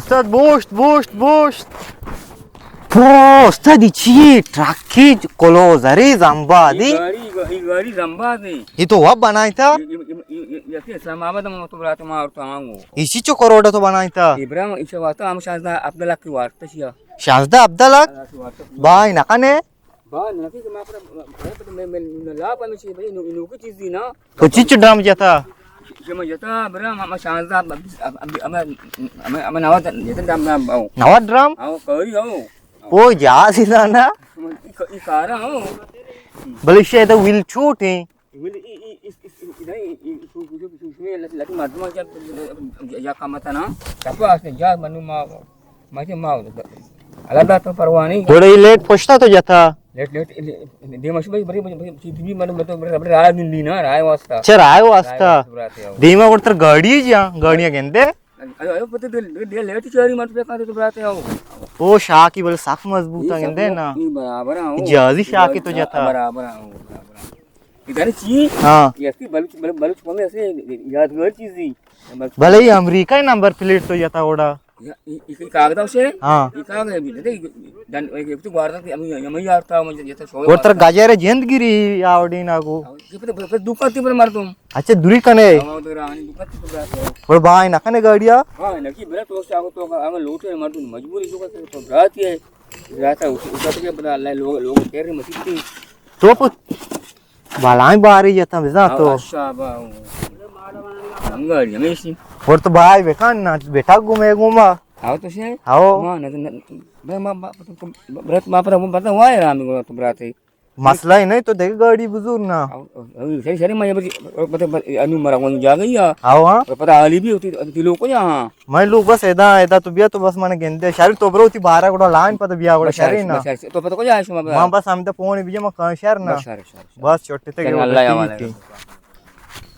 استاد، بوشت، بوشت، بوشت۔ پو، استاد، ای چی؟ ٹرکی کلوزری زمبادی؟ ای گاڑی، ای گاڑی زمبادی۔ ای تو وب بنائیتا؟ ای، ای، ای، ای، ای، یکی اسلام آباد ہم تو برات ما اور تو آنگو۔ ای چی چو کروڑا تو بنائیتا؟ ابراہیم، ایشا واسطہ ہم شانزدہ ہبدہ لکھ کی وارتا شیا۔ شانزدہ ہبدہ لکھ؟ بھائی نکنے؟ با، نکی کہ ما پر، پر، پر، میں، میں، لا پا میں چی بھائی، نو، نو کی چیز دی نا۔ تو چی چی ڈرام جتا؟ کہ میں جتا، برا، ما، ما شانزدہ، اب، اب، اب، اب، اب، اب نوا جتا ڈرام، ڈرام، آؤ۔ نوا ڈرام؟ آؤ، کوری آؤ۔ او جا سی نا نا۔ ای ک-، ای کارا آؤ۔ بلے شے تو ویل چھوٹ ہیں۔ ویل ای، ای، اس، اس، اس، نہیں، ای، ای، سو، سو، سو، سو، لٹ، لٹ مردم جا، جا، جا کام تھا نا۔ تپا اس نے جا منو ما ماشاء ما، اللہ تو پرواہ نہیں۔ گڑا ای لیٹ پشتا تو جتا؟ لیٹ، لیٹ، دیم اشو بھائی، بڑی، بڑی، بڑی، چیز بھی من، من تو بڑے، بڑے رائے دن دی نا، رائے واسطہ۔ اچھا، رائے واسطہ۔ رائے واسطہ برات ہے، آؤ۔ دیما گڑا تر گاڑی جا، گاڑیاں گندے؟ ارے، ارے، پتہ دے، دے، لیٹ چاری من پہ کھاتے تو برات ہے، آؤ۔ او شاکی بل سخت مضبوط یہ ہیں سب گندے نا۔ یہ برابر ہیں، آؤ۔ جہازی شاکی تو جتا۔ برابر ہیں، آؤ، برابر ہیں۔ ادھر چی؟ ہاں۔ یہ اس کی بلوچ، بلوچ، بلوچ قوم ایسے یادگار چیز دی۔ بلے یہ امریکہ نمبر پلیٹ تو جتا اوڑا۔ یا، ای، ای، ای کاغذ اسے؟ ہاں۔ ای کاغذ ہے بھی، دیکھ، دن، ایک، ایک تو گوارا تھا، ہمیں، ہمیں یار تھا، ہمیں جیسا شوق اور تر تھا۔ گاجر جند گری آوڑی نا گو۔ ہاں، یہ پتہ، پتہ، پتہ دکان تھی پر مار تم۔ اچھا، دوری کنے؟ ہاں، ادھر آنی دکان تھی پر۔ اور بھائی نہ کنے گاڑیا؟ ہاں، نکی برا تو سے آگو تو، آگو لوٹے مار تم مجبوری تو کا تو رات ہے۔ رات ہے، اس، اس کا تو کیا پتہ، اللہ لوگ، لوگ کہہ رہے مسیح تھی۔ تو پت-، بلائیں باری جتا بزاں تو۔ شابا۔ انگاڑی ہمیشی۔ اور تو بھائی بکن نا، بیٹا گمے گما۔ آؤ تو شے؟ آؤ۔ ما نہ، نہ، بے ما، ما، برت ما پر، برت وائے رامی گو تو براتے۔ مسئلہ ہی نہیں تو دیکھ گاڑی بزور نا۔ آؤ، آؤ، سری، سری، میں یہ بس، بس، بس، انو مرا ون جا گئی ہے۔ آؤ، ہاں۔ اور پتہ حالی بھی ہوتی، ہوتی لوگ کو جا، ہاں۔ میں لوگ بس ادا، ادا تو بیا تو بس من گندے۔ شری تو برو تی بارہ گڑا لائن پتہ بیا گڑا بس شری شری، نا۔ بس شری۔ تو پتہ کو جا شما بیا؟ ما بس ہم تو پونے بیا ما کان شر نا۔ بس شری، شری، شری۔ بس چھٹی تے چلو، گڑا اللہ ٹھیک حوالے۔ ہے۔